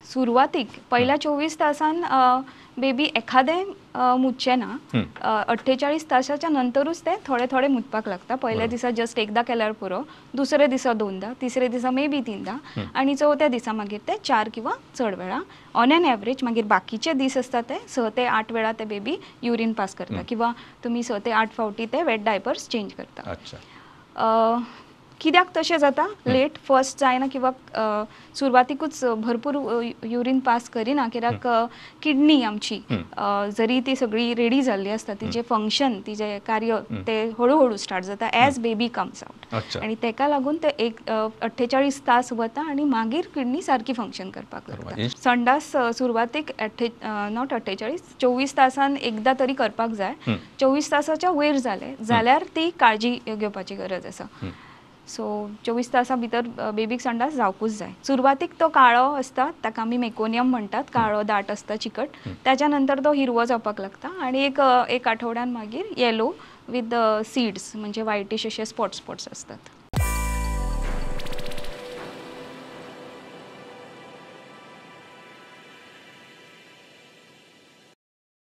सुरवातीक पहिल्या 24 तासान बेबी एखादें मुतचें ना. 48 तासाच्या नंतरूच ते थोडे थोडे मुतपाक लागता. पहिल्या दिसा जस्ट एकदा केल्यार पुरो, दुसऱ्या दिसा 2दा, तिसऱ्या दिसा मे बी 3दा आनी चवथ्या दिसा मागीर ते 4 किंवा चड वेळा ऑन एन एवरेज. मागीर बाकीचे दीस आसता ते 6 ते 8 वेळा ते बेबी युरीन पास करता किंवा तुमी 6 ते 8 फावटी ते वेट डायपर्स चेंज करता. कित्याक तशें जाता? लेट फर्स्ट जायना किंवा सुरवातीकूच भरपूर युरीन पास करिना कित्याक किडनी आमची जरी ती सगळी रेडी जाल्ली आसता, तिजें फंक्शन, तिजें कार्य ते हळू हळू स्टार्ट जाता एज बेबी कम्स आउट आनी तेका लागून ते एक 48 तास वता आनी मागीर किडनी सारकी फंक्शन करपाक लागता. संडास सुरवातीक not 48, 24 तासान एकदां तरी करपाक जाय. 24 तासाच्या वयर जालें जाल्यार ती काळजी घेवपाची गरज आसा. सो 24 तासां भितर बेबीक संडास जावकूच जाय. सुरवातीक तो काळो आसता, ताका आमी मेकोनियम म्हणटात, काळो दाट आसता चिकट. त्याच्या नंतर तो हिरवो जावपाक लागता आनी एक एक आठवड्यान मागीर येलो विथ सीड्स, म्हणजे व्हायटीश अशे स्पॉट्स स्पॉट्स असतात.